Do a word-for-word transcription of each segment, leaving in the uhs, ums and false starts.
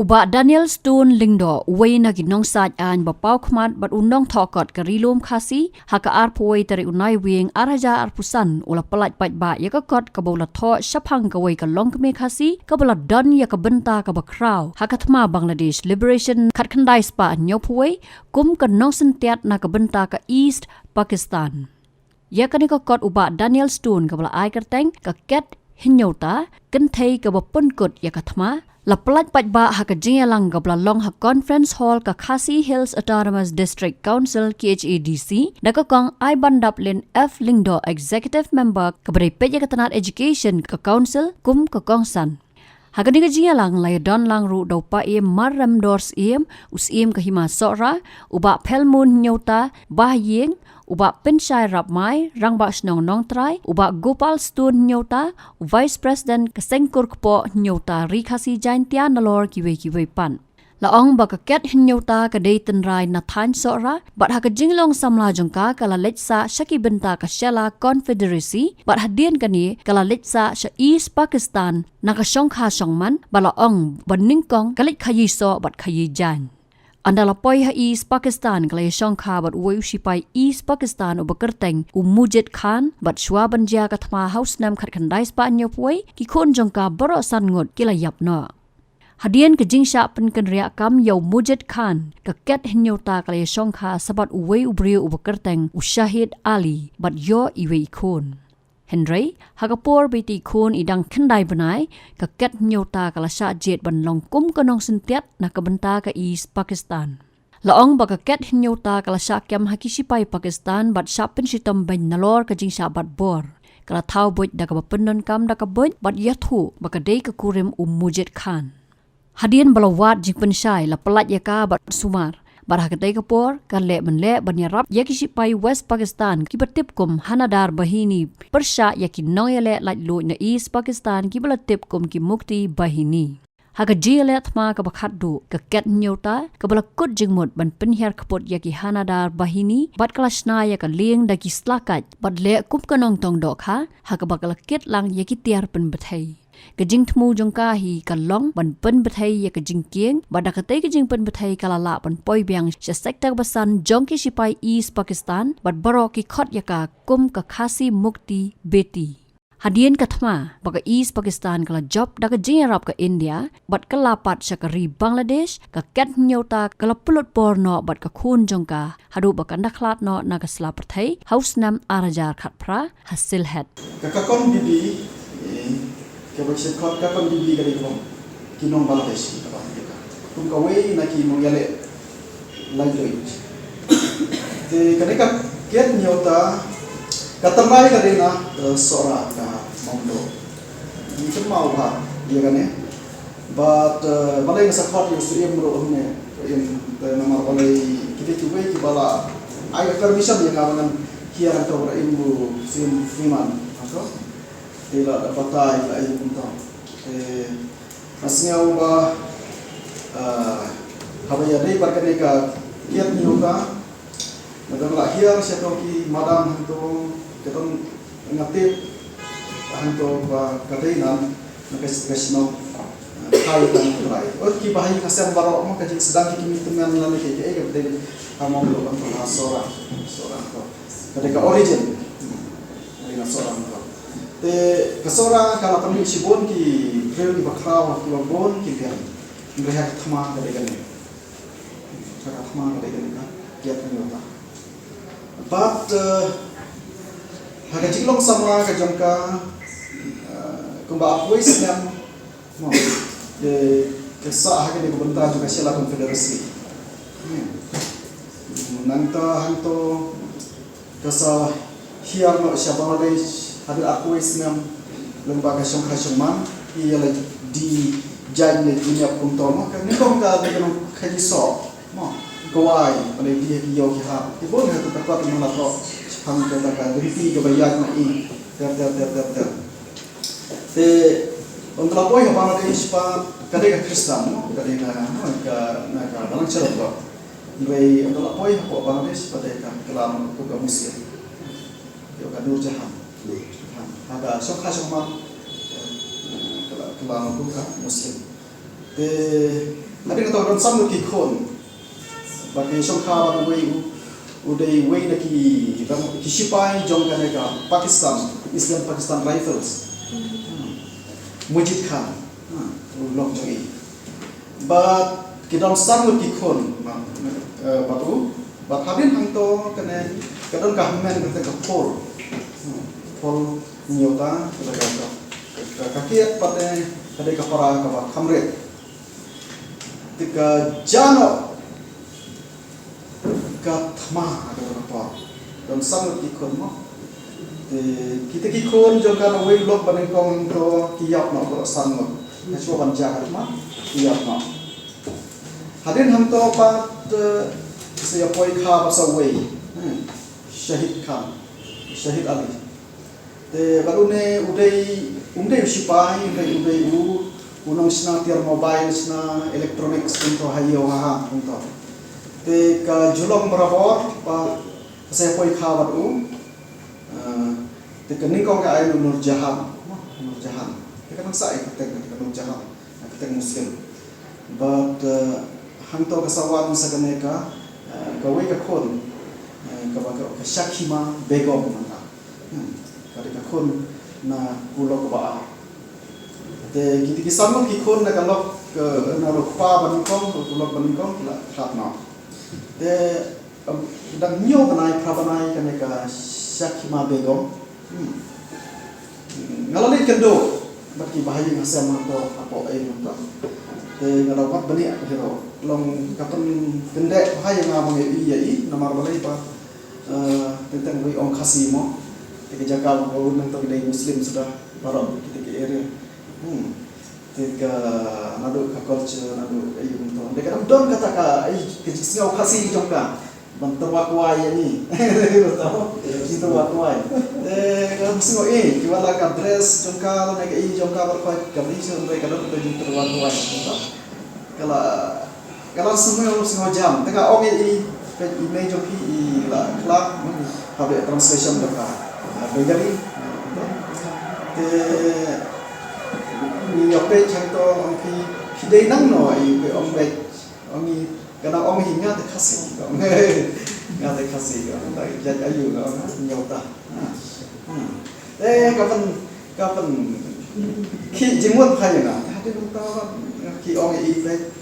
U Bah Daniel Stone Lyngdoh, uwei na ki nongsaid aiñ ba paw khmat bad u nongthoh kot ka Ri Lum Khasi, ha ka arphew wei tarik u Naiwieng ar hajar arphew san, u la pyllait paidbah ïa ka kot kaba u la thoh shaphang kawei ka longkmie Khasi kaba la don ïa ka bynta kaba khraw ha ka thma Bangladesh Liberation khatkhyndai spah hynñiewphew wei, kum ka nongsyntiat na ka bynta ka East Pakistan. Ïa kane ka kot u Bah Daniel Stone kaba la ai kyrteng ka Ket Hynñiewta, kynthei kaba pynkut ïa ka thma, la pyllait paidbah ha ka jingïalang kaba la long ha Conference Hall ka Khasi Hills Autonomous District Council, K H A D C, da ka Kong Aibandaplin F Lyngdoh, Executive Member kaba dei peit ïa ka tnat Education ka Council kum ka kongsan. Ha kane ka jingïalang la ïadon lang ruh da u Paiem Marremdor Syiem, u Syiem ka Hima Sohra, u Bah Phelmun Hynñiewta, Bah Ïing, u Bah Pynshai Rapmai, Rangbah Shnong Nongtrai, u Bah Gopal Stone Hynñiewta, u Vice President ka Seng Kur Kpoh Hynñiewta Ri Khasi Jaintia, nalor kiwei kiwei pat. La ong ba ka Ket Hynñiewta ka dei tynrai na thaiñ Sohra, bad ha ka jinglong samla jong ka ka la leit sah sha ki bynta ka Shella Confederacy, bad hadien kane ka la leit sah sha East Pakistan na ka shongkha shongman, bad la ong ba nyngkong ka leit khaïi soh bad khaïi jaiñ. Ynda la poi ha East Pakistan ka la ïashongkha bad uwei u shipai East Pakistan uba kyrteng u Mujib Khan, bad shuwa ban jia ka thma ha u snem khatkhyndai spah hynñiewphew wei, ki khun jong ka baroh san ngut ki la ïap noh. Hadien ka jingshah pynkynriah kam ïa u Mujib Khan, ka Ket Hynñiewta ka la ïashongkha sa bad uwei u briew uba kyrteng u Shahid Ali, bad ïoh iwei i khun. Hynrei ha ka por ba iti i khun i dang khyndai bnai, ka Ket Hynñiewta ka la shah jied ban long kum ka nongsyntiat na ka bynta ka East Pakistan. La ong ba ka Ket Hynñiewta ka la shah kem ha ki shipai Pakistan bad shah pynshitom beiñ nalor ka jingshah bat bor. Ka la thaw buit da kaba pyndonkam da ka buit bad ïathuh ba ka dei ka kurim u Mujib Khan. Hadien ba la wad jingpynshai, la pyllait ïa ka bad sumar. Bad ha katei ka por ka leh mynleh ban ïarap ïa ki shipai West Pakistan kiba tip kum Hanadar Bahini, pyrshah ïa ki nongïaleh laitluid na East Pakistan kiba la tip kum ki Mukti Bahini. Ha ka jingïaleh thma kaba khatduh, ka Ket Hynñiewta kaba la kut jingmut ban pynhiar kput ïa ki Hanadar Bahini, bad ka la shna ïa ka lieng da ki slakait, bad leh kum ka nongtong dohkha, ha kaba ka la kit lang ïa ki tiar pynbthei. Ka jingthmu jong ka hi ka long ban pynbthei ïa ka jingkieng, bad da katei ka jingpynbthei ka la lah ban poi biang sha sector ba san jong ki shipai East Pakistan, bad baroh ki khot ïa ka kum ka Khasi Mukti Beti. Hadien ka thma ba ka East Pakistan ka la jop da ka jingïarap ka India, bad ka la pat sha ka ri Bangladesh, ka Ket Hynñiewta ka la pynlut por noh bad ka khun jong ka, haduh ba kan da khlad noh na ka sla pyrthei ha u snem ar hajar khatphra ha Sylhet. Ka Kakon Bibi, eh, ka ba shim khot Kakon Bibi ka dei kong ki nong Bangladesh ka ba ka. Kum kawei na ki nongïaleh laitluid. Te kane ka Ket Hynñiewta ka tynrai ka dei na, eh, Sohra ka Mawngdo. Ngi kynmaw bha ïa kane. Bad, eh, balei nga sa khot ïa u Syiem ruh hangne, Syiem, te namar balei ki dei kiwei kiba la ai ka permission ïa nga ba ngan hiar hangto, ba im u Syiem Freeman hangto. Te la da batai la ai kumta. Te nga sngew ba, eh, haba ïadei bad kane ka Ket Hynñiewta, nga dang la hiar sha ki madam hangto, ka dang nga tip hangto ba ka dei na, na ka, ka shnong, eh, Thai Nongtrai. Ot ki Bahaï ka sem baroh mo, ka jingsdang ki kmie tymmen lane ki, ki, eh, ka dei ha Mawngdo, ha Sohra, Sohra hangto. Ka dei ka origin. Ka dei na Sohra hangto. Te ka Sohra ka la pynmih shibun ki briew kiba khraw, kiba bun ki biang. Hynrei ha ka thma ka dei kane. Ha ka thma ka dei kane ka Ket Hynñiewta. Bad, eh, ha ka jinglong samla ka jong ka, eh, kumba arphew snem, mo, te ka sah ha kane ka bynta jong ka Shella Confederacy. Hmm. Nangta hangto ka sa hiar noh sha Bangladesh hadien arphew snem lyngba ka shongkha shongman, ïa la die jaiñ la die ñiap kumto mo, ka nyngkong ka dei ka nongkhaïi soh mo, kawei ba la die ha ki ïew ki har, ki bun ha ka, ka kot nong la thoh shaphang kata ka lynti kaba ïaid ma i ter ter ter ter ter. Te ynda la poi ha Bangladesh pat ka dei ka Khristan mo, ka dei ka, mo, ka, na ka Balang Sherok ko. Hynrei ynda la poi hapoh Bangladesh pat dei ka, ka kylla kum ka Muslim. Ïa ka Nur Jahan. Nur Jahan. Ha ka shongkha shongman, eh, ka la, ka kylla kum ka Muslim. Te Hadien kata don san ngut ki khun. Bad ki shongkha bad uwei u, u dei uwei na ki, ki shipai jong kane ka Pakistan, Eastern Pakistan Rifles. Hmm. Mujib Khan. Hmm. U lok jong i. Bad ki don san ngut ki khun. Bad, eh, bad u, bad hadien hangto kane ka don ka hynmen kata ka por. Hmm. Por ñiewta, kata ka, ka, ka, ka kiad pat eh, kata ka para kaba kham rit. Te ka jia noh ka thma ha kata ka por. Don san ngut ki khun mo. Te kita ki khun jong ka, na uwei u lok ba nyngkong to ki ïap noh, ka san ngut. Ka shuwa ban jia ka thma ki ïap noh. Hadien hangto pat, eh, sa ïa poi kha bad sa uwei. Hmm. Shahid Khan. Shahid Ali. Te bad une u dei, um dei u shipai, u dei, u dei u, u nongshna tiar mobile, shna electronics kumto ha ïew ha ha kumto. Te ka ju long barabor ba ka sa poi kha bad u. Eh, te ka nyngkong ka ai u Nur Jahan, Nur Jahan. Te ka nang sa ai ka kyrteng ka Nur Jahan, ka kyrteng Muslim. Bad, eh, hangto ka sa wan sa kane ka, eh, kawei ka khun, eh, kaba ka, ka Shakima Begum nangta. Hmm, ka dei ka khun na u lok kaba ar. Te kita ki san ngut ki khun na ka lok, eh, na lok kpa ba nyngkong, u lok ba nyngkong, ki la khlad noh. Te, em, dang hynñiew bnai, phra bnai kane ka Shakima Begum. Hmm. Nga la leit kynduh bad ki bahaïing hasem hangto hapoh ei hangto. Te nga la wad bniah hi ruh. Long ka pynkyndeh bha ïa nga ba nga ïohi ïa i, namar balei ba, eh, teng teng ba i ong Khasi mo. Te ka jaka ba u nangto ki dei Muslim suda baroh kita ki area. Hmm. Te ka naduh ka culture, naduh ka ïing to. Te ka dang don kata ka, ai, ka jingsngew Khasi jong ka. Ban tyrwa kwai ïa ngi. Ban tyrwa kwai. Te ka dang sngew, eh, ki wan la ka dress jong ka, lane ka ïing jong ka, bad kwai ka ri shu, ka dang ka jingtyrwa kwai. Ka la Ka la sngew, sngew jam. Te nga ong ïa i, peit i mei jong phi i la khlad, hmm, hap leh translation da ka, ah, Bengali. Te ngi ïa peit hangto, ong phi, phi dei nangno, i phi ong beit. Ong i, ka nang ong hi nga te Khasi. Nga te Khasi, nga te jait aïu, nga ong, nga ong ta. Hmm. Eh, ka pyn, ka pynkhih jingmut bha ïa nga. Hadien nangta ki ong ïa i peit.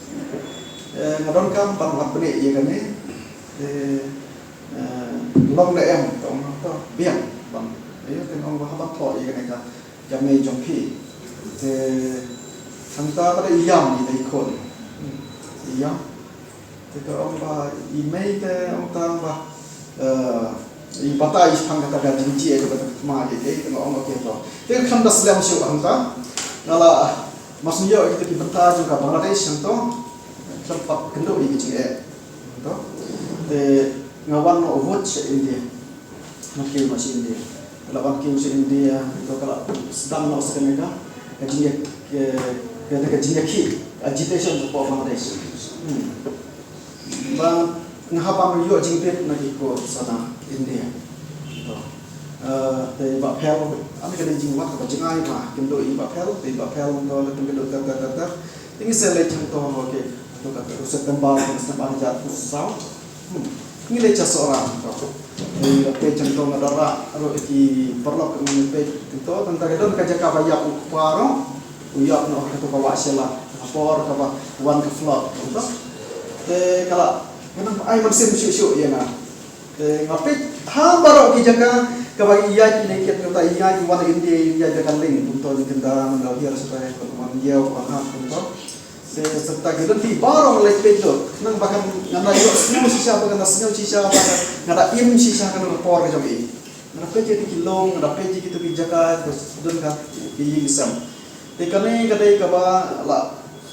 Eh, nga donkam ban wad bniah ïa kane. Eh, eh, long ne em, ka ong to biang ban. Ïa, te nga ong ba hap ban thoh ïa kane ka, ka mei jong phi. Te hangta pat i ïam ïa i khun. I ïam. Te ka ong ba i mei te ong tang ba, eh, i batai shaphang kata ka jingjia kata ka thma ïa i, te nga ong okay to. Te kham da slem shuh hangta. Nga la, mar shu ïoh kita ki bynta jong ka Bangladesh hangto. Khlem pat kynduh ïa ki jingeh. To. Te nga wan noh vote sha India. Nga kiew noh sha India. Ka la wan kiew sha India, to ka la sdang noh sa kane ka, ka jingïa, ka, ka, ka jingïakhih, agitation hapoh Bangladesh. Hmm. Ba nga hap ban ïoh jingbit na ki kur sana India. To. Eh, te Bah Phel, ani ka dei jingwad kaba jngai ba, kynduh ïa Bah Phel, te Bah Phel to la kynduh ter ter ter ter. Te ngi sa leit hangto, okay. To ka, ka September, ka September arhajar arphew saw. Hmm. Ngi leit sha Sohra to. Ngi la peit hangto, nga da rah ruh ïa ki paralok, ngi peit hangto, tang ka don ka jaka ba ïap u kpa ruh. U ïap noh ha kato ka wah shela, ka por kaba wan ka flood hangto. Te ka la, ka nang ai mynsiem shuh shuh ïa nga. Te nga peit ha baroh ki jaka kaba ïaid, ïaid ki wan India, ïaid da ka lieng, kumto, ïaid kynda, man da hiar shatai, wan ïew, wan hap, kumto. Te senta ki lynti baroh nga la peit lut. Nang ba kan nga da ïohsngew shisha, ba kan da sngew shisha, ba kan nga da im shisha ha kane ka por ka jong i. Nga da peit ïa ki lum, nga da peit ïa kito ki jaka, ka don ka ki ïing sem. Te kane ka dei kaba la,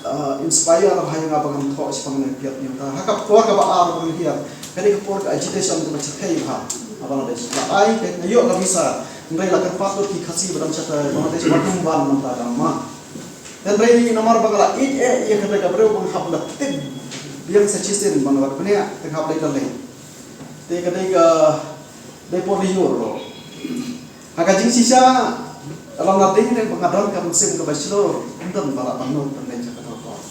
ah, inspire ha ïa nga ba ngan thoh shaphang kane ka kiad Neota. Ha ka por kaba ar ba ngan hiar. Ka dei ka por ka agitation kaba shyrkhei bha ha Bangladesh. La ai ka, nga ïoh ka visa. Hynrei la kyrpad lut ki Khasi ba don shatei Bangladesh ba ym wan mynta ka ma. Hynrei namar ba nga la ïeit eh ïa kata ka briew ba nga hap la tip biang sa shisien ba nga la bniah, te nga hap leit la leit. Te ka dei ka dei por lyiur ruh. Ha ka jingshisha, la nga dei ne ba nga don ka mynsiem kaba shlur, ym don ba lah ban nud ban leit sha kata ka por.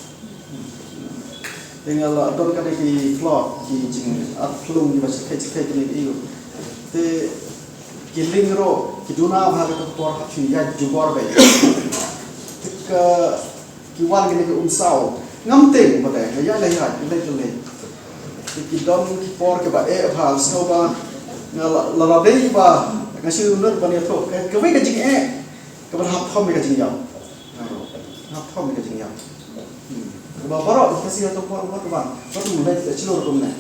Te nga la don kane ki plot ki jingartatien kiba shyrkhei shyrkhei kine ki ïew. Te ki lieng ruh ki duna bha ha kata ka por hap shu ïaid jubor beit. Te ka ki wan kine ki umsaw. Ngam tip ba dei nga ïaid la ïaid, leit la leit. Te ki don ki por kiba eh bha, sngewbha nga la, la dei ba nga shu nud ban ïathuh. Ka, kawei ka jingeh kaba hap thom ïa ka jingïap. Hap thom ïa ka jingïap. Hmm. Kaba baroh ka shisha to por ba to ban. Ba to leit shlur kumne.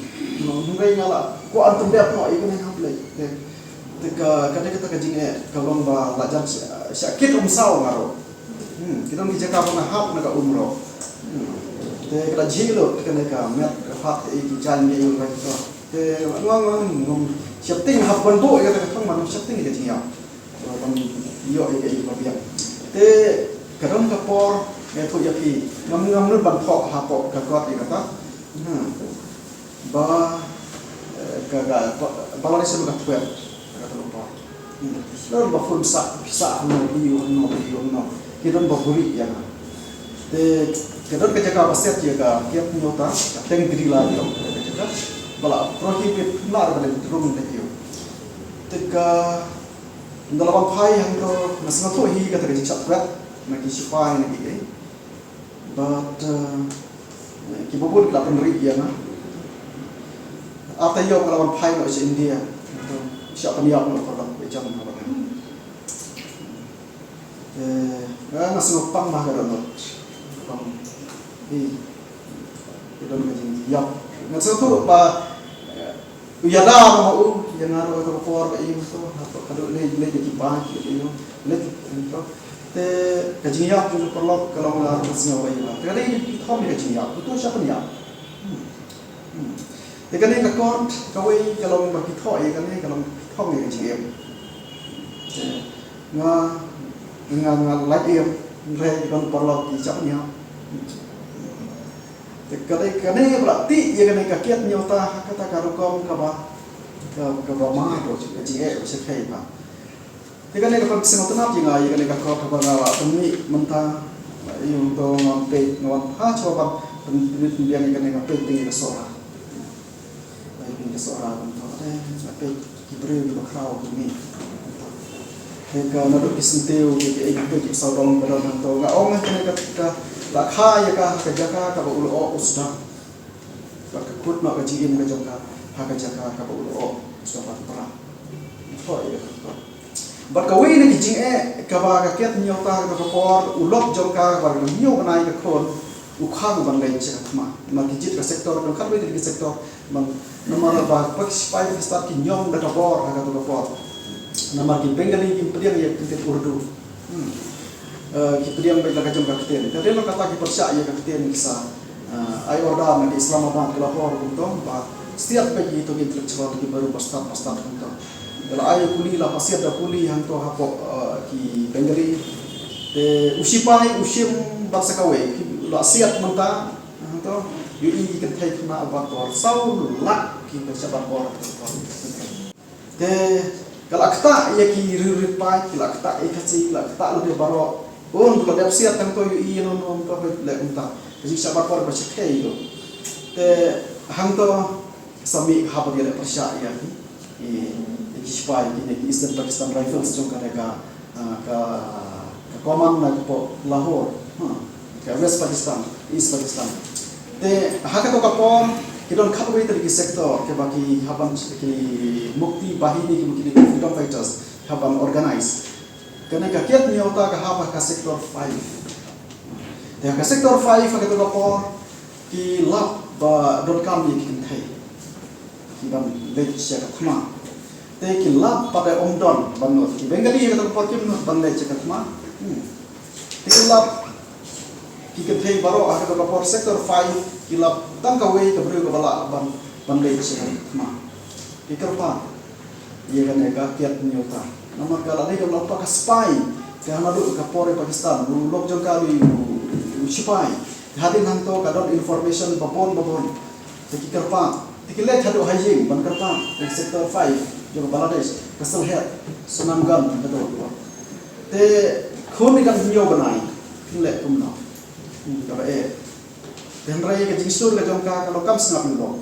Hynrei nga la kwah ban pyndep noh ïa kane hap leit. Te, te ka, ka dei kata ka jingeh ka long ba la jan sha, sha kit umsaw nga ruh. Hmm. Ki don ki jaka ba nga hap na ka um ruh. Hmm. Te ka la jhieh lut kane ka met ka phad ka i ki jaiñ ki ïew ba to. Te ngam, ngam, ngam sheptieng hap ban buh ïa kata ka thong ban sheptieng ïa ka jingïap. Ban ïoh ïa ka, ïa ka biang. Te ka don ka por nga ïathuh ïa phi, ngam, ngam nud ban thoh hapoh ka kot ïa kata. Ha. Ba, eh, ka, ka, ba, ba la dei sha ka thwet. Ka don ka por. Hmm. Don ba phone sah, sah hangno, ïew hangno, ïew hangno. Ki don ba buri ïa nga. Te ka don ka jaka ba set ïa ka kiad ñiewta, ka teng dri la ïoh ka jaka. Ba la prohibit, la ba la rung da ïew. Te ka Ynda la wan phai hangto, nga sngewthuh hi kata ka jingshah threat na ki shipai na ki ei. But, uh, kiba bun ki la pynrit ïa nga. Arta ïoh nga la wan phai noh sha India. Hangto, shah pynïap noh ka dang ejam na ba. Eh, nga, nga sngewpang ma ka dohnud. Pang. Hi. Ki don ka jingïap. Nga sngewthuh ba, eh, u ïada ma u, ïa nga ruh ka por ba ïa nga to, haduh lei, lei ki ba ki ïa, lei ki to. Te ka jingïap jong ka paralok ka long la ka sngewbha ïa nga. Te ka dei ki thom ïa ka jingïap, to sha pynïap. Hmm. Hmm. Te kane ka kot, kawei ka long ba ki thoh ïa kane ka long ki thom ïa ka jingïap. Te nga, nga, nga lait ïap, hynrei ki don paralok ki sha pynïap. Te ka dei kane ba la tih ïa kane ka kiad ñiewta ha kata ka rukom kaba, ka, kaba ma to ka jingeh ba shyrkhei bha. Te kane ka pynsngewtynnat ïa nga ïa kane ka kot kaba nga la pynmih mynta, ïa u to ngam peit nga wan ha shuwa ban pyn, pyn, pynbiang ïa kane nga peit ïa ka Sohra. Ai, phi ka Sohra kumto, eh, nga peit ki briew kiba khraw kumne. Te ka naduh ki syntiew, ki, ki, ki, ki sawdong, ka don hangto. Nga ong ha kane ka, ka, la kha ïa ka, ha ka jaka, kaba u la oh, u sdang. Bad ka kut noh ka jingim ka jong ka, ha ka jaka, kaba u la oh, u sdang bad pra. Thoh ïa ka, thoh. Bad kawei na ki jingeh kaba ka kiad ñiewta kaba ka por u lok jong ka kaba ka ñiew bnai ka khun u khang ban leit sha ka thma. Namar ki jied ka sector jong ka, kawei na ki sector ban, namar ba ki sipai Pakistan ki ñiong da ka bor ha kata ka por. Namar ki Bengali kim pdiang ïa ka ktien Urdu. Hmm. Eh, ki pdiang beit la ka jong ka ktien. Ka dei la kata ki pyrshah ïa ka ktien ki sa, eh, ai order na ki Islamabad, ki Lahore kumto, ba siat beit ïa kito ki intellectual, ki briew ba stad ba stad kumto. Te la ai puli, la pasiat da puli hangto hapoh, eh, ki Bengali. Te u sipai u shim bad sa kawei, ki la siat mynta hangto, ïohi ki kynthei khynnah bad bor, saw lak ki kynthei bad bor. Te ka la ktah ïa ki riewrit paid, ki la ktah ïa ka Khasi, ki la ktah lade baroh. Un la dep siat hangto, ïohi ïa no no hangto, leh kumta. Ka jingshah bad bor ba shyrkhei ïa u. Te hangto sa mih haba ïaleh pyrshah ïa ki, ïa, ïa ki sipai, kine ki Eastern Pakistan Rifles jong ka, ka, ah, ka, ka command na ka poh Lahore, ha, ka West Pakistan, East Pakistan. Te ha kato ka por ki don khatwei tylli ki sector kiba ki hap ban, ki Mukti Bahini, kiba ki freedom fighters hap ban organize. Kane ka kiad ñiewta ka hap ha ka sector five. Te ha ka sector five ha kato ka por ki lap ba donkam ïa ki kynthei ki ban leit sha ka thma. Te ki lap pat de ym don ban nud. Ki Bengali ha kato ka por kim nud ban leit sha ka thma. Hmm. Te ki lap ki kynthei baroh ha kato ka por sector five, ki lap tang kawei ka briew kaba lah ban, ban leit sha ka thma. Ki kyrpad ïa kane ka kiad ñiewta. Namar ka la dei ka long pat ka spy. Ka naduh ka por ïa Pakistan, u lok jong ka u, u sipai. Hadien hangto ka don information babun babun. Te ki kyrpad. Te ki leit haduh ha ïing ban kyrpad, ha sector five jong Bangladesh, ka Sylhet, Sunamganj, haduh. Te khun ïa ka hynñiew bnai, kin leh kumno. Hmm, kaba eh. Hynrei ka jingshlur ka jong ka ka long kam sngap ïa u lok.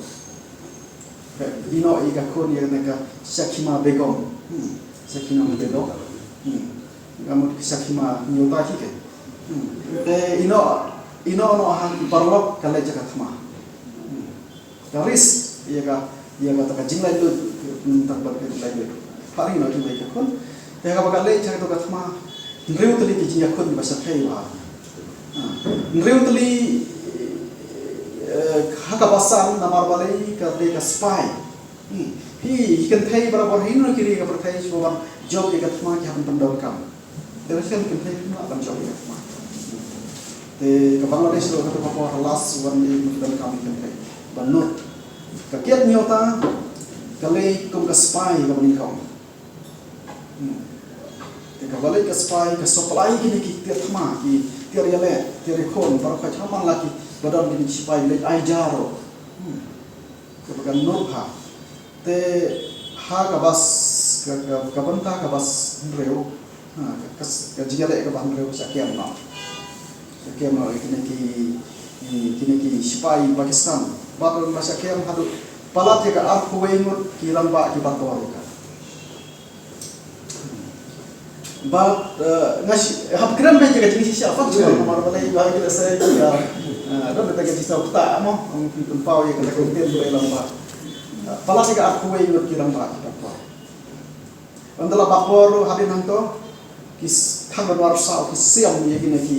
Ïehnoh ïa ka khun ïa kane ka Sakina Begum. Hmm. Sakina Begum. Hmm. Ka mut ka Sakina Nyota hi ke. Hmm. Te ïehnoh, ïehnoh noh ha ki paralok ka leit sha ka thma. Hmm. Ka risk ïa ka, ïa kata ka jinglaitluid, hmm, tak ba ka jinglaitluid. Phah ri noh ki leit ka khun. Te haba ka leit sha kato ka thma, hynriew tylli ki jingïakhun ba shyrkhei bha. Ha. Hynriew tylli, eh, ha kaba san namar balei ka dei ka spy. Hmm. Hi, hi kynthei barabor hi na ki ri ka pyrthei shuwa ban jop ïa ka thma ki hap ban pyndonkam. Te ruh shen kynthei kim lah ban jop ïa ka thma. Te ka Bangladesh ruh kato ka por ha last wan ïa ki donkam ïa kynthei ban nud. Ka Kate Nyota ka leit kum ka spy kaba nyngkong. Hmm. Te kaba leit ka spy ka supply kine ki tiar thma, ki tiar ïaleh, tiar ïakhun, baroh khoit ha man la ki ba don kine ki spy leit ai ja ruh. Hmm. Kaba kan nud ha. Te ha ka bas, ka, ka, ka bynta ka bas hynriew. Ha, ka, ka, ka jingïaleh ka bas hynriew shah kem noh. Shah kem noh ïa kine ki, ki, kine ki sipai Pakistan. Bad ba shah kem haduh palat ïa ka arphew wei ngut ki rangbah kiba kor ïa ka. Bad, eh, nga shi-, hap kren beit ïa ka jingshisha factual, namar balei ba ki lehse ki, eh, eh, don kata ka jingshisha ktah mo, ong ki pynpaw ïa kata ka ktien ba ïalam ba. Eh, palat ïa ka arphew wei ngut ki rangbah kiba kor. Ynda la ba por ruh hadien hangto, ki s-, thang ban war saw ki siam ïa kine ki,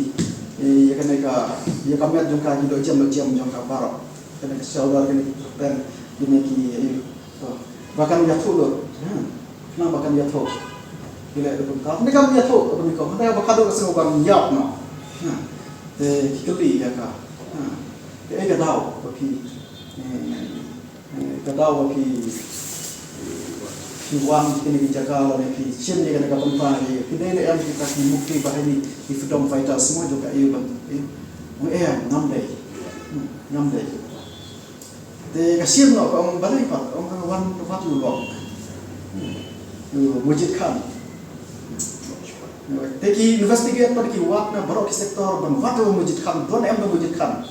ïa kane ka, ïa ka met jong ka ki dohjem dohjem jong ka baroh. Kane ka shelter kine ki pen, kine ki, ïa, to. Ba kan ïathuh lut. Ha. Khnang ba kan ïathuh. Ki leh da kumta. Hynrei kam ïathuh, ka bynta ko. Hynrei ba ka dei ka sngewbha ban ïap noh. Ha. Te ki kylli ïa ka. Ha. Te ei ka daw ba phi, eh, eh, ka daw ba phi, phi wan kine ki jaka lane phi shim ïa kane ka bynta ïa phi dei ne em kita ki mukti bahini ki freedom fighters mo jong ka A U ban, eh, em, ngam dei. Hmm, ngam dei. Te ka shim noh ka ong balei pat, ong ka wan wad u lok. Hmm. U Mujib Khan. Te ki investigate pat ki wad na baroh ki sector ban wad u Mujib Khan, don em u Mujib Khan.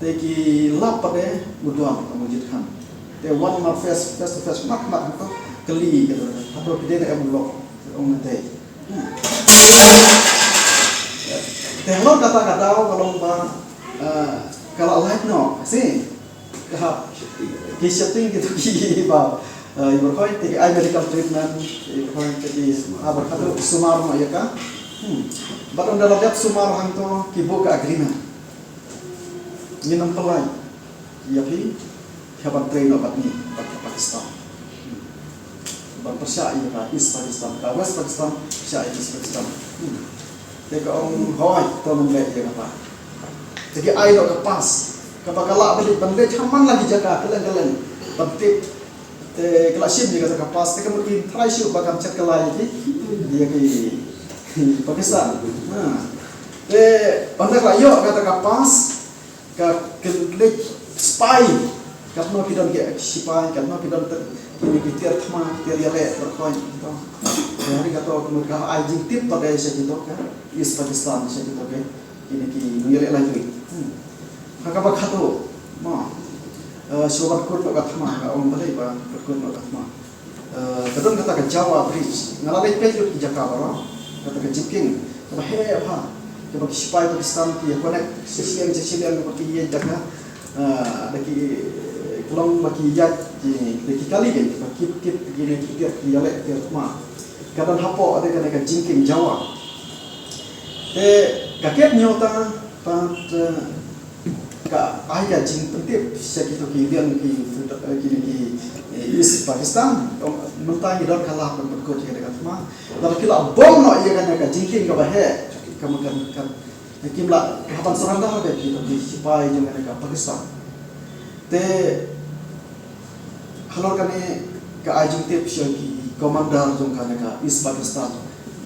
Te ki lap pat de u don u Mujib Khan. Te wan mar face, face to face, mat mat ko kylli ka don. Hato ki dei ne em u lok, ong dei. Te halor kata ka daw ka long ba, eh, ka la lait noh, shi. Ka hap ki shifting kito kiba, eh, i ba khoi te ki ai medical treatment, i ba khoi te ki, ah, ba khadduh sumar noh ïa ka. Hmm. Bad ynda la dep sumar hangto ki buh ka agreement. Ngin ym pynlait ïa phi, phi hap ban trei noh bad ngi, bad ka Pakistan. Hmm. Ban pyrshah ïa ka East Pakistan, ka West Pakistan, pyrshah ïa ka East Pakistan. Hmm. Te ka ong hooid, to ngin leh ïa kata. Te ki ai noh ka pass. Kaba ka lah ban leit, ban leit ha man la ki jaka, kylleng kylleng. Ban tip. Te ka la shim ïa kata ka pass, te ka mut ki tharai shuh ba kan shet kylla ïa ki, ïa ki Pakistan. Ha. Te ynda ka la ïoh kata ka pass, ka, ka leit spy, katno ki don ki sipai, katno ki don te, ki, ki tiar thma, ki tiar ïaleh, baroh khoit, to. Te ha ri kato ka mut ka ai jingtip pat de sha kito ka East Pakistan, sha kito ka, kine ki nongïaleh laitluid. Hmm. Ha kaba khadduh, mo. Eh, shuwa ban kut noh ka thma, ka ong balei ba kut noh ka thma. Eh, ka don kata ka Java Bridge. Nga la leit peit lut ki jaka baroh. Kata ka jingkieng kaba heh bha. Kaba ki sipai Pakistan ki ïa connect sha shiliang sha shiliang kaba ki ïa jaka. Eh, da ki, ka long ba ki ïa ki, da ki kali kan, kaba kit kit kine ki tiar, ki ïaleh tiar thma. Ka don hapoh de kane ka jingkieng Java. Te ka Kate Nyota pat, eh, ka ai ka jingpyntip sha kito ki liang ki, eh, ki, ki, eh, East Pakistan. Mynta ngi don ka lad ban pynkut ïa ka thma. Lada ki la bom noh ïa kane ka jingkieng kaba heh, ka ma kan, kan, kim lah, ka hap ban surrender beit ki, ki sipai jong kane ka Pakistan. Te halor kane ka ai jingtip sha ki commander jong kane ka East Pakistan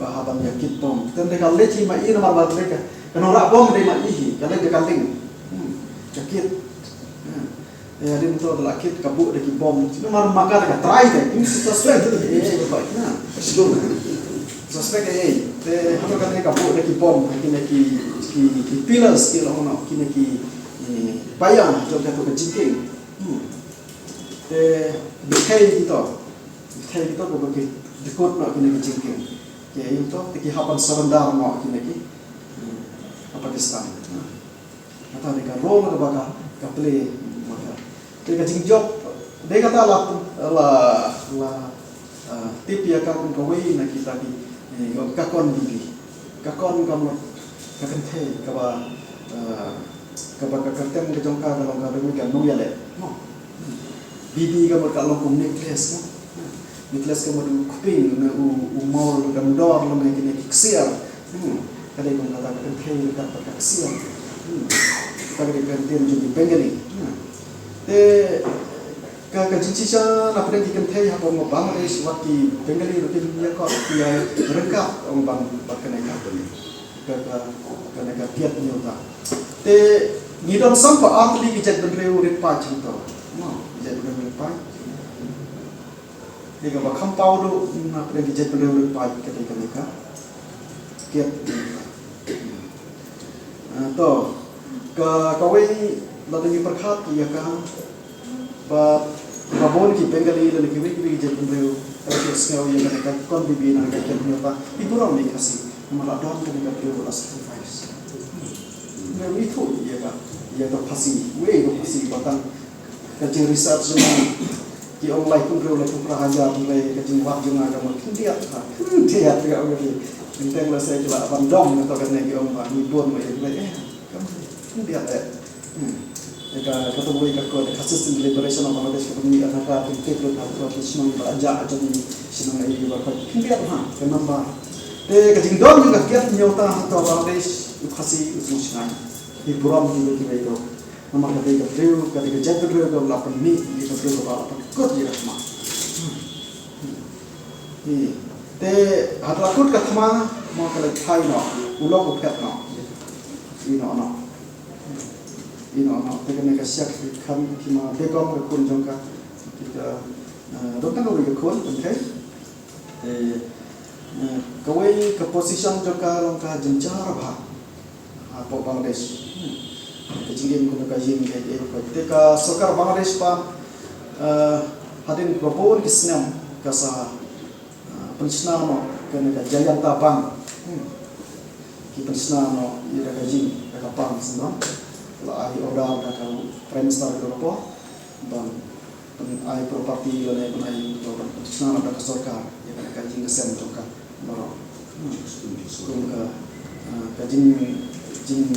ba hap ban ïa kit bom. Te ynda ka leit hi ma i namar ba leit ka, ka nongrah bom dei ma i hi, ka leit da ka lieng. Hmm, ka kit. Hmm. Te hadien to da la kit ka buh da ki bom. Namar ma ka da ka trai te, kim suspect. Eh, ka bai na. So Spek ei, te haba kane ka buh da ki bom, kine ki, ki, ki pillars ki long no, kine ki, eh, paia jong ka jingkieng. Hmm. Te ki thei kito, ki thei kito ko ki dikut no kine ki jingkieng. Ki ei to, te ki hap ban surrender no kine ki, hmm, ha Pakistan. Kata dei ka role kaba ka, ka play ma ka. Te ka jingjop, dei kata la, la, la, ah, tip ïa ka kum kawei na kita ki, eh, ka kon bibi. Ka kon ka mut, ka kynthei, kaba, ah, kaba ka kyrteng ka jong ka ka long ka dei ka nongïaleh. Mo. Bibi ka mut ka long kum necklace, mo. Necklace ka mut u kping, ne u, u mawl, u dam dor, lane kine ki ksiar. Hmm. Ka dei kum kata ka kynthei, ka, ka ksiar. Hmm. Kata ka dei ka ktien jong ki Bengali. Hmm. Te ka, ka jingshisha na pdeng ki kynthei hapoh Bangladesh, wat ki Bengali ruh kin ïa kot, ki ïa ryngkat ong ban, ban kane ka, ka, ka, kane ka kiad hynñiewta. Te ngi don san spah ar tylli ki jaitbynriew rit paid hangto. Mo, ki jaitbynriew rit paid. Te kaba kham paw duh na pdeng ki jaitbynriew rit paid ka dei kane ka kiad hynñiewta. Ah, to, ka, kawei lada ngi pyrkhat ïa ka, ba, ba bun ki Bengali lane kiwei kiwei ki jaitbynriew, ka la sngew ïa kane ka kon bibi na ka kiad hynñiewta, ki burom ïa ki Khasi, namar la don kane ka briew ba la sacrifice. Ngi ithuh ïa ka, ïa ka Khasi, wei ka Khasi ba tang ka jing research jong nga, ki ong laiphew hynriew, laiphew phra hajar, hynrei ka jingwad jong nga ka mut khyndiat, ha, khyndiat ka ong ki. Teng teng lehse ki la ban dom, kato kane ki ong ba ngi bun ma ïa, hynrei eh, ka mut khyndiat eh. Hmm. Ïa ka, kato wei ka kot, ka Khasi State Liberation of Bangladesh, ka pynmih ïa ka, ka pynmih ïa ka, ka shnong ba la jah jong ngi, shnong ïa ba khyndiat ha ka number. Te ka jingdon jong ka kiad hynñiewta hangto Bangladesh, u Khasi u sngewsynei. Ki burom kiwei kiwei ruh. Namar ka dei ka briew, ka dei ka jaitbynriew kaba la pynmih, ka dei ka briew kaba la pynkut ïa ka thma. Hmm. Hmm. Te haba la kut ka thma, mo ka la thait noh, u lok u phet noh. Ïeh noh noh. Ïeh noh noh. Te kane ka Sheikh Khan, ki ma Begum ka khun jong ka. Ki ka, eh, don tang kawei ka khun, okay? Te, eh, kawei ka position jong ka long ka jynjar bha. Hapoh Bangladesh. Hmm. Ka jingim kumno ka jingim ka jingim ka. Te ka sorkar Bangladesh pat, eh, hadien ba bun ki snem ka sa, eh, pynshna noh kane ka Jayanta Bank. Hmm. Ki pynshna noh ïa ka jing, ïa ka bank sngewbha. La ai order da ka Prime Minister ka por ban pyn-ai property lane pyn-ai to ban pynshna noh da ka sorkar ïa kane ka jingïaseng jong ka baroh. Hmm. Kum ka, ah, ka jing, jing,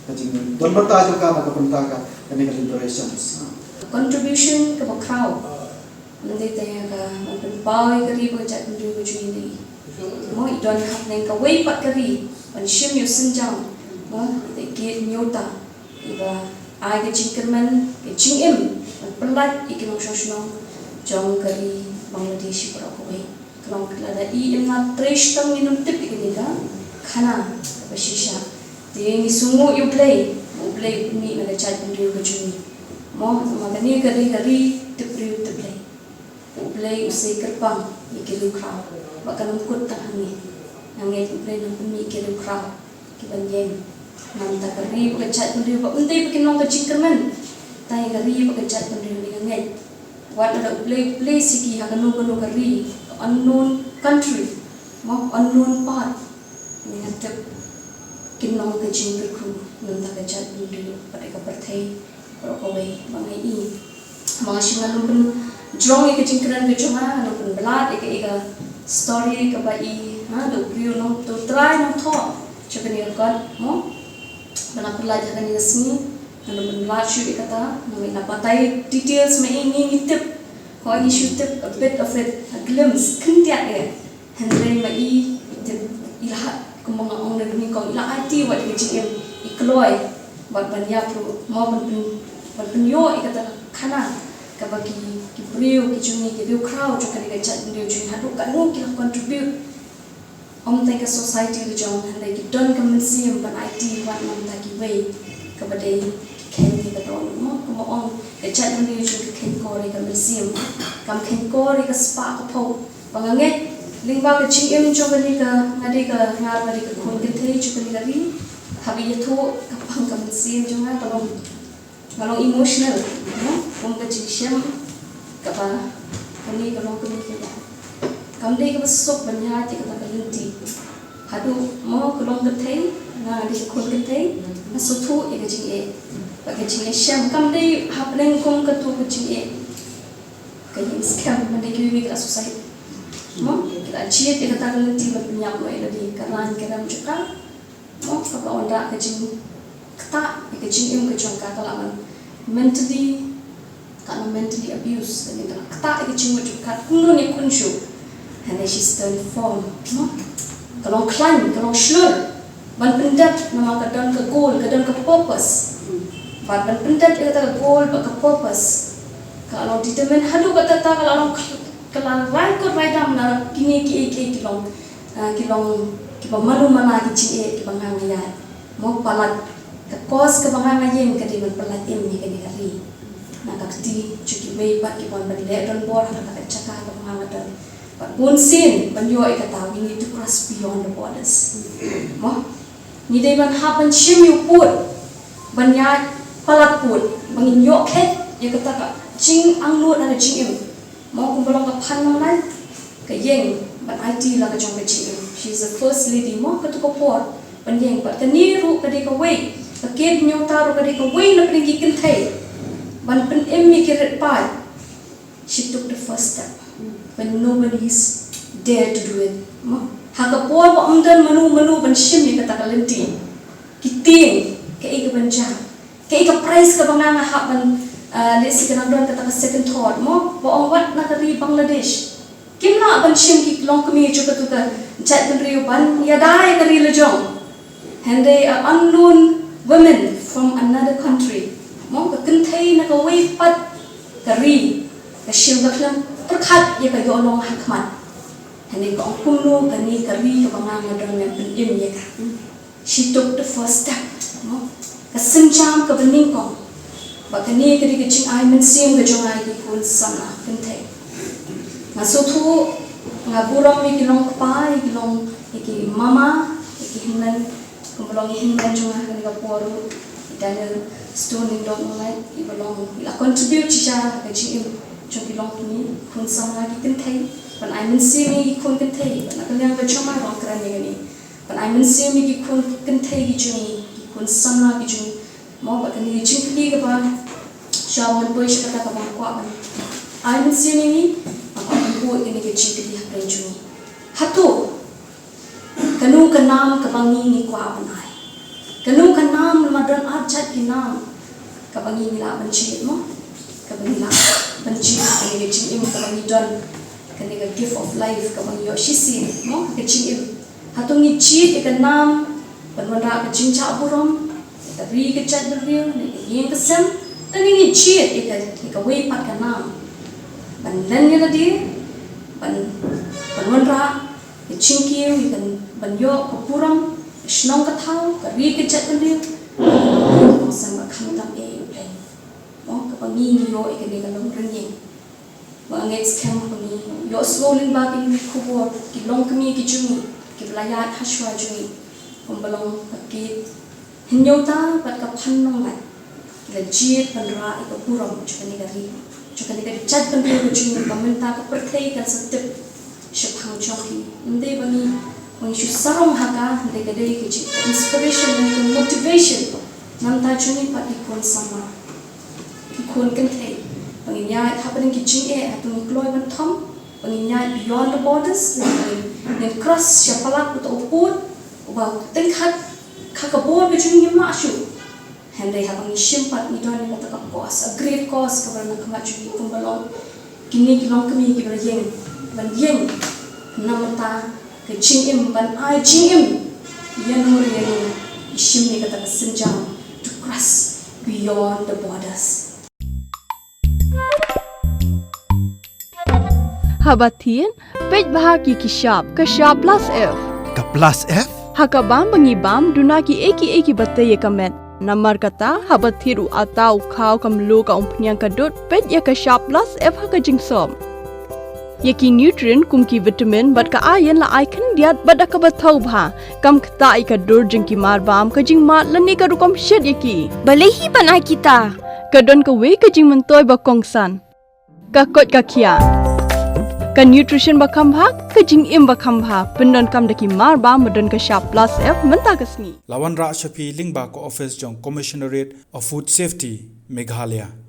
ka jingdon bynta jong ka na ka bynta ka, kane ka liberation. Ah. Contribution kaba khraw. Ym dei tang ïa ka ban pynpaw ïa ka ri bad ka jaitbynriew ka jong ngi. Mo, i don hapdeng kawei pat ka ri ban shim ïa u sienjam. Mo, i dei kiad hynñiewta. Iba ai ka jingkyrmen, ka jingim ban pyllait ïa ki nongshong shnong jong ka ri Bangladesh baroh kawei. Ka long ka lada i im na trei shitom ngin ym tip ïa kane ka khana kaba shisha. Te ngi sngewnguh ïa U Blei, U Blei u pynmih na ka jaitbynriew ka jong ngi. Mo, namar kane ka ri ka ri tip briew tip Blei. U Blei u sei kyrpang ïa ki riewkhraw, bad kan ym kut tang hangne. Nga ngeit U Blei un pynmih ki riewkhraw kiban ïeng. Namar ka ri bad ka jaitbynriew, ba ym dei ba kin long ka jingkyrmen, tang ïa ka ri bad ka jaitbynriew, nga ngeit. Wat lada U Blei, U Blei siki ha kano kano ka ri, ka unknown country, mo, unknown path. Nga tip kin long ka jingkyrkhu na ka bynta ka jaitbynriew bad ka pyrthei baroh kawei ba nga ïohi. Ba nga shu, ngan ym pynjrong ïa ka jingkren ka jong nga, ngan ym pynbna ïa ka, ïa ka story kaba i, ha, da u briew nong, da u trai nongthoh jong kane ka kot, mo. Ba nga pynlait ha kane ka sngi, ngan ym pynbna shuh ïa kata, ngan ym batai details, ma i ngi ngi tip. Ko ngi shu tip a bit of it, a glimpse, khyndiat ïa. Hynrei ma i, i tip, i la, kumba nga ong na ka nyngkong, i la aiti wat ïa ka jingim, i kloi, wat ban ïap ruh, mo, ban pyn, ban pynïoh ïa kata ka khana kaba ki, ki briew ki jong ngi, ki riewkhraw jong kane ka jaitbynriew jong ngi haduh katno ki la contribute. Ym tang ka society la jong, hynrei ki don ka mynsiem ban aiti wat na ka bynta kiwei, kaba dei ki kheiñ ïa ka dohnud, mo, kumba ong, ka jaitbynriew jong ngi ka kheiñkor ïa ka mynsiem, kam kheiñkor ïa ka spah ka phew. Ba nga ngeit, Lyngba ka jingim jong kane ka, nga dei ka, nga dei ka khun kynthei jong kane ka ri. Haba ïathuh ka pang ka mynsiem jong nga ka long, ka long emotional, no? Kum ka jingshem kaba kane ka long kane ka, kam dei kaba suk ban ïaid ïa kata ka lynti. Haduh mo ka long kynthei, nga dei ka khun kynthei, nga sngewthuh ïa ka jingeh. Bad ka jingeh shem kam dei hapdeng kum katu ka jingeh ka ïing skhem, man dei kiwei ki la suicide. Mo ki la jied ïa kata ka lynti ban pynïap noh ïa lade, ka rang ka rem jong ka. Mo kaba wanrah ka jingktah ïa ka jingim ka jong ka, ka la man mentally, ka la mentally abuse, ka la ktah ïa ka jingmut jong ka, kumno ne khun shuh. Hynrei she's turned firm, mo ka long khlaiñ, ka long shlur ban pyndep, namar ka don ka goal, ka don ka purpose. Bad ban pyndep ïa kata ka goal bad ka purpose, ka la long determined haduh katta katta, ka la long, ka la rai kut rai dam na kine kiei kiei ki long, ah, ki long kiba mano mana ki jingeh kiba nga nga ïaid. Mo palat ka cause kaba nga nga ïeng ka dei ban pynlait im ïa kane ka ri. Na ka kti jong kiwei pat kiba wan ban leh donbor ha kata ka jaka kaba nga nga don. Bad bunsien ban ïoh ïa kata, we need to cross beyond the borders. Mo ngi dei ban hap ban shim ïa u pud, ban ïaid palat pud ba ngin ïoh khet ïa kata ka jingangnud ha ka jingim. Mo kumba long ka Phan Nonglait, ka ïeng ban aiti la ka jong ka jingim. She is the first lady, mo katu ka por ban ïeng. Bad kane ruh ka dei kawei, ka Kate Hynñiewta ruh ka dei kawei na pdeng ki kynthei ban pynim ïa ki rit paid. She took the first step when nobody is there to do it. Mo ha ka por ba ym don mano mano ban shim ïa kata ka lynti, ki tieng kaei kaban jia, kaei ka prize kaba nga nga hap ban, ah, lehse ka nang don kata ka second thought, mo ba ong wat na ka ri Bangladesh kim lah ban shim ki longkmie jong katu ka jaitbynriew ban ïada ïa ka ri la jong. Hynrei a unknown women from another country, mo ka kynthei na kawei pat ka ri, ka shim ka khlem pyrkhat ïa ka ïoh long ha khmat. Hynrei ka ong kumno kane ka ri kaba nga nga don ngan pynim ïa ka. She took the first step, mo ka sienjam kaba nyngkong. Bad kane ka dei ka jingai mynsiem ka jong nga ïa ki khun samla kynthei. Nga sngewthuh, nga burom ïa ki long kpa, ïa ki long, ïa ki mama, ïa ki hynmen, kumba long ïa hynmen jong nga ha kane ka por ruh, i Daniel Stone Lyngdoh Nonglait, iba long i la contribute shisha ha ka jingim jong ki longkmie, khun samla ki kynthei, ban ai mynsiem ïa ki khun kynthei. Bad na ka liang ka jong nga ruh nga kren ïa kane, ban ai mynsiem ïa ki khun kynthei ki jong ngi, ki khun samla ki jong ngi. Mo bad kane ka jingkylli kaba sha ban poi sha kata kaba nga kwah ban ai mynsiem ïa ngi, nga kwah ban buh ïa kane ka jingkylli hapdeng jong ngi. Hato kano ka nam kaba ngi ngi kwah ban ai? Kano ka nam, namar don ar jait ki nam kaba ngi ngi lah ban jied, mo kaba ngi lah ban jied, kane ka jingim kaba ngi don, kane ka gift of life kaba ngi ïoh shisien, mo ka jingim. Hato ngi jied ïa ka nam ban wanrah ka jingjah burom ïa ka ri ka jaitbynriew ne ka ïing ka sem? Lane ngi jied ïa ka, ïa kawei pat ka nam ban len ïa lade, ban, ban wanrah ka jingkiew, ïa ka ban ïoh ka burom, ka shnong ka thaw, ka ri ka jaitbynriew, ka sem, bad khamtam ei ei u blei, mo kaba ngi ngi ïoh ïa kane ka longrynieng. Ba nga ngeit skhem ba ngi ïohsngew lyngba kine ki khubor ki longkmie ki jong ngi kiba la ïaid ha shuwa jong ngi, kumba long ka Kate Hynñiewta bad ka Phan Nonglait, ki la jied ban rah ïa ka burom jong kane ka ri, jong kane ka jaitbynriew ka jong ngi, ba mynta ka pyrthei kan sa tip shaphang jong ki. Ym dei ba ngi, ba ngi shu sarong ha ka, hynrei ka dei ka jing inspiration, ka motivation na bynta jong ngi pat ki khun samla, ki khun kynthei, ba ngin ïaid hapdeng ki jingeh, hato ngi kloi ban thom, ba ngin ïaid beyond the borders, ba ngin, ngin cross sha palat uta u pud uba tyngkhat ha ka bor ka jong ngi ngim lah shuh. Hynrei haba ngi shim pat ngi don ïa kata ka cause, a great cause kaba na khmat jong ngi, kumba long kine ki longkmie kiba la ïeng, ban ïeng na bynta ka jingim, ban ai jingim ïa no ïa no, ngi shim ïa kata ka sienjam to cross beyond the borders. Haba thied, peit bha ki ki shap, ka shap plus F. Ka plus F? Ha ka bam ba ngi bam, duna kiei kiei kiba tei ïa ka met. Namar kata, haba thied u atta, u khaw, ka mluh, ka umphniang, ka dud, peit ïa ka shap plus F ha ka jingsop. Ïa ki nutrient kum ki vitamin bad ka iron la ai khyndiat bad da kaba thaw bha, kam ktah ïa ka dur jong ki marbam, ka jingmad lane ka rukom shet ïa ki. Balei hi ban ai kita? Ka don kawei ka jingmyntoi ba kongsan. Ka koit ka khiah. Ka nutrition ba kham bha, ka jingim ba kham bha, pyndonkam da ki marbam ba don ka shap plus F mynta ka sngi. La wanrah sha phi lyngba ka office jong Commissionerate of Food Safety, Meghalaya.